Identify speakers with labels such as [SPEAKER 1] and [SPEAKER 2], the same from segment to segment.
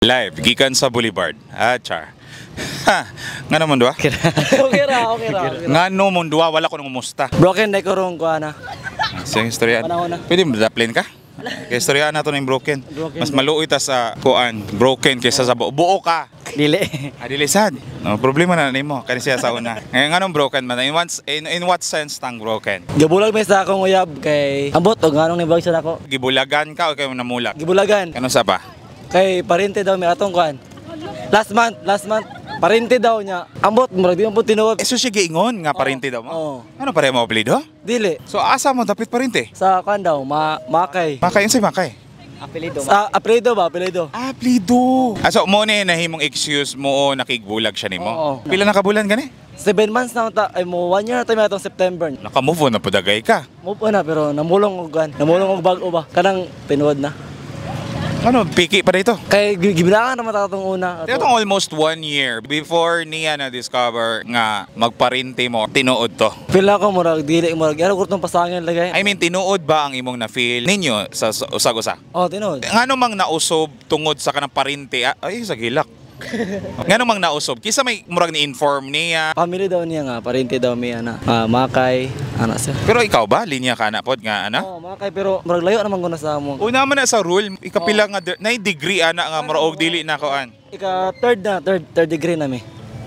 [SPEAKER 1] Live gikan sa Boulevard. Ah, char. Ha, ngano mo duwa?
[SPEAKER 2] Okay ra, okay ra. Okay ra.
[SPEAKER 1] Ngano mo duwa, wala ko nang umusta.
[SPEAKER 2] Broken na ko rong kuha na.
[SPEAKER 1] Sige, istorya.
[SPEAKER 2] Panahon na.
[SPEAKER 1] Pwede mo daplin ka? Kay istorya na to ng broken.
[SPEAKER 2] Broken.
[SPEAKER 1] Mas maluoy ta sa kuan, broken kaysa sa buo. Buo ka.
[SPEAKER 2] Dili.
[SPEAKER 1] Adili sad. No problema na nimo kani siya sa una. Ngayon nganong broken man? In what sense tang broken?
[SPEAKER 2] Gabulag may sa akong uyab kay ambot og nganong nibulag siya nako.
[SPEAKER 1] Gibulagan ka o kay namulak?
[SPEAKER 2] Gibulagan.
[SPEAKER 1] Kanang sa pa?
[SPEAKER 2] Kay parente daw may atong kuan. Last month parente daw niya. Ambot murag di man po tinuod.
[SPEAKER 1] Eh so siya giingon nga parente daw mo?
[SPEAKER 2] Oo.
[SPEAKER 1] Ano pare mo apelyido?
[SPEAKER 2] Dili.
[SPEAKER 1] So asa mo dapit parente?
[SPEAKER 2] Sa kuan daw, ma makay.
[SPEAKER 1] Makay, unsay makay?
[SPEAKER 2] Sa apelyido ba, apelyido.
[SPEAKER 1] Ah, plido. Ah, so mo ni nahimong excuse mo o nakigbulag siya nimo?
[SPEAKER 2] Oo.
[SPEAKER 1] Pila na ka bulan gani?
[SPEAKER 2] 7 months na ta ay mo 1 year na tayo atong September.
[SPEAKER 1] Naka-move on na pudagay ka.
[SPEAKER 2] Move on na pero namulong og kuan. Namulong og bag-o ba. Kanang tinuod na.
[SPEAKER 1] Ano, piki pa dito?
[SPEAKER 2] Kay gibilangan naman ta atong una.
[SPEAKER 1] Ito almost one year before niya na-discover nga magparinte mo, tinuod to.
[SPEAKER 2] Feel ako murag dili, murag ano kurtong pasangin lagay.
[SPEAKER 1] I mean, tinuod ba ang imong na-feel ninyo sa usag-usa?
[SPEAKER 2] Oh, tinuod.
[SPEAKER 1] Ngano mang nausob tungod sa kanang parinte? Ah, ay, sa gilak. Ngano mang nausob? Kisa may murag ni-inform niya.
[SPEAKER 2] Family daw niya nga, parente daw miya na. Ah, makay, ana siya.
[SPEAKER 1] Pero ikaw ba, linya ka na pod nga, ana?
[SPEAKER 2] Oh, makay pero murag layo naman ko na sa amo.
[SPEAKER 1] Una man na sa rule, ikapila nga, nay degree ana nga muraog dili na koan.
[SPEAKER 2] Ika third na, third degree na mi.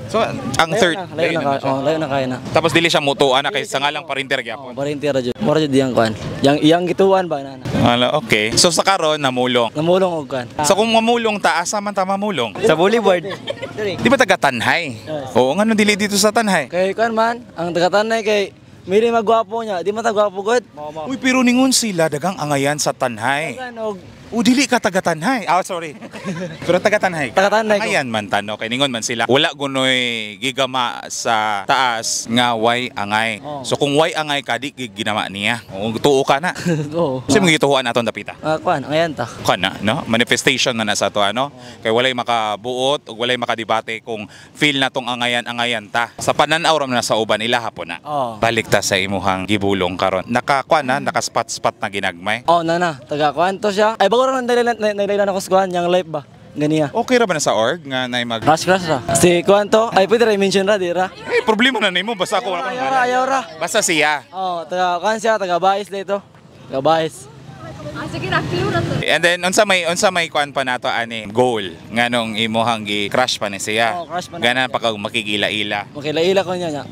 [SPEAKER 1] So, ang
[SPEAKER 2] Layo
[SPEAKER 1] third,
[SPEAKER 2] na, layo na,
[SPEAKER 1] siya.
[SPEAKER 2] oh, layo na kaya na.
[SPEAKER 1] Tapos dili siya mutuan na kay sa ngalang parinte ra
[SPEAKER 2] Oh,
[SPEAKER 1] gyapon.
[SPEAKER 2] parente ra jud. Mura jud iyang kuan. Yang iyang gituan ba na.
[SPEAKER 1] Ala, okay. So sa karon namulong.
[SPEAKER 2] Namulong og kuan.
[SPEAKER 1] So kung mamulong ta, asa man ta mamulong?
[SPEAKER 3] Sa Boulevard.
[SPEAKER 1] Di ba taga Tanhay?
[SPEAKER 2] Yes.
[SPEAKER 1] Oo, ngano dili dito sa Tanhay?
[SPEAKER 2] Kay kuan man, ang taga-Tanay kay mili magwapo niya, di man ta gwapo gud.
[SPEAKER 1] Uy, pero ningon sila dagang angayan sa Tanhay.
[SPEAKER 2] Kuan og
[SPEAKER 1] O dili ka taga Tanhay. Ah, sorry. Pero taga Tanhay.
[SPEAKER 2] Taga Tanay ko.
[SPEAKER 1] Angayan man tano kay ningon man sila. Wala gunoy gigama sa taas nga way angay.
[SPEAKER 2] Oo.
[SPEAKER 1] So kung way angay ka di ginama niya. O tuo ka na.
[SPEAKER 2] Oo.
[SPEAKER 1] Kasi mga gituhuan naton dapita.
[SPEAKER 2] Ah, kuan, angayan ta.
[SPEAKER 1] Kana, no? Manifestation na na sa to ano. Kay walay makabuot ug walay makadebate kung feel na tong angayan-angayan ta. Sa panan-aw ra man na sa uban ila hapon na.
[SPEAKER 2] Oo.
[SPEAKER 1] Balik ta sa imuhang gibulong karon. Nakakuan na, naka-spot-spot na ginagmay.
[SPEAKER 2] Oh, na na, taga kuan to siya. Ay bago ra nang nailan ako sa kuan, yang life ba. Ganiya.
[SPEAKER 1] Okay ra ba na sa org nga nay mag
[SPEAKER 2] Crush crush ra. Si kuan to, ay pwede ra i-mention ra di ra.
[SPEAKER 1] Eh, problema na nimo basta ako wala
[SPEAKER 2] Ayaw ra, ayaw ra.
[SPEAKER 1] Basta siya.
[SPEAKER 2] Oh, taga kuan siya, taga Bais dito. Taga Bais.
[SPEAKER 4] Ah, sige ra, clue ra to.
[SPEAKER 1] And then unsa may kuan pa nato ani goal nganong imuhang gi crush pa ni siya.
[SPEAKER 2] Oo, crush pa na
[SPEAKER 1] Ganahan
[SPEAKER 2] siya.
[SPEAKER 1] pa kag makigila-ila.
[SPEAKER 2] Makilaila ko niya niya.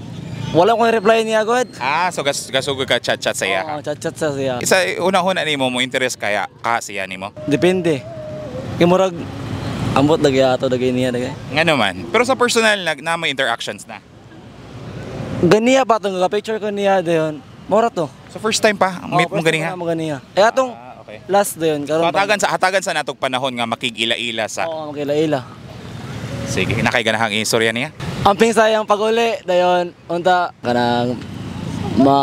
[SPEAKER 2] Wala ko reply niya god.
[SPEAKER 1] Ah, so gasugod ka chat-chat sa iya.
[SPEAKER 2] Oo, chat chat sa siya.
[SPEAKER 1] Isa una-una nimo mo interest kaya ka siya nimo.
[SPEAKER 2] Depende. Kay murag ambot lagi ato dagay niya dagay.
[SPEAKER 1] Ngano man. Pero sa personal na may interactions na.
[SPEAKER 2] Ganiya pa tong picture ko niya dayon. Mora to.
[SPEAKER 1] So first time pa meet mo
[SPEAKER 2] Oh, first
[SPEAKER 1] ganiha.
[SPEAKER 2] time na mo ganiha. Eh atong
[SPEAKER 1] Ah, okay.
[SPEAKER 2] last dayon
[SPEAKER 1] So,
[SPEAKER 2] karon pa.
[SPEAKER 1] hatagan sa natog panahon nga makigila-ila sa.
[SPEAKER 2] Oo, makilaila.
[SPEAKER 1] Sige, nakay ganahang istorya niya.
[SPEAKER 2] Amping sayang pag-uli dayon unta kanang ma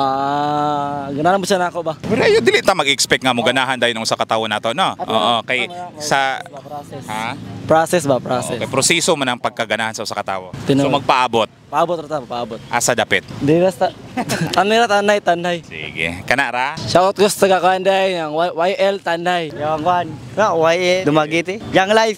[SPEAKER 2] ganahan mo siya nako ba?
[SPEAKER 1] Pero ayo dili ta mag-expect nga mo ganahan dayon sa katawo nato, no? Oo, kay sa
[SPEAKER 2] process.
[SPEAKER 1] Ha?
[SPEAKER 2] Process ba, process.
[SPEAKER 1] Okay, proseso man ang pagkaganahan sa usa ka tawo. So
[SPEAKER 2] Tinuod.
[SPEAKER 1] magpaabot
[SPEAKER 2] Paabot ra ta, paabot.
[SPEAKER 1] asa dapit.
[SPEAKER 2] Di basta tanay ra, tanay, tanay.
[SPEAKER 1] Sige, kana ra.
[SPEAKER 2] Shoutout ko sa taga Kanday, ang YL Tanay.
[SPEAKER 3] Yang kwan. Na, YL. Dumaguete. Yang life.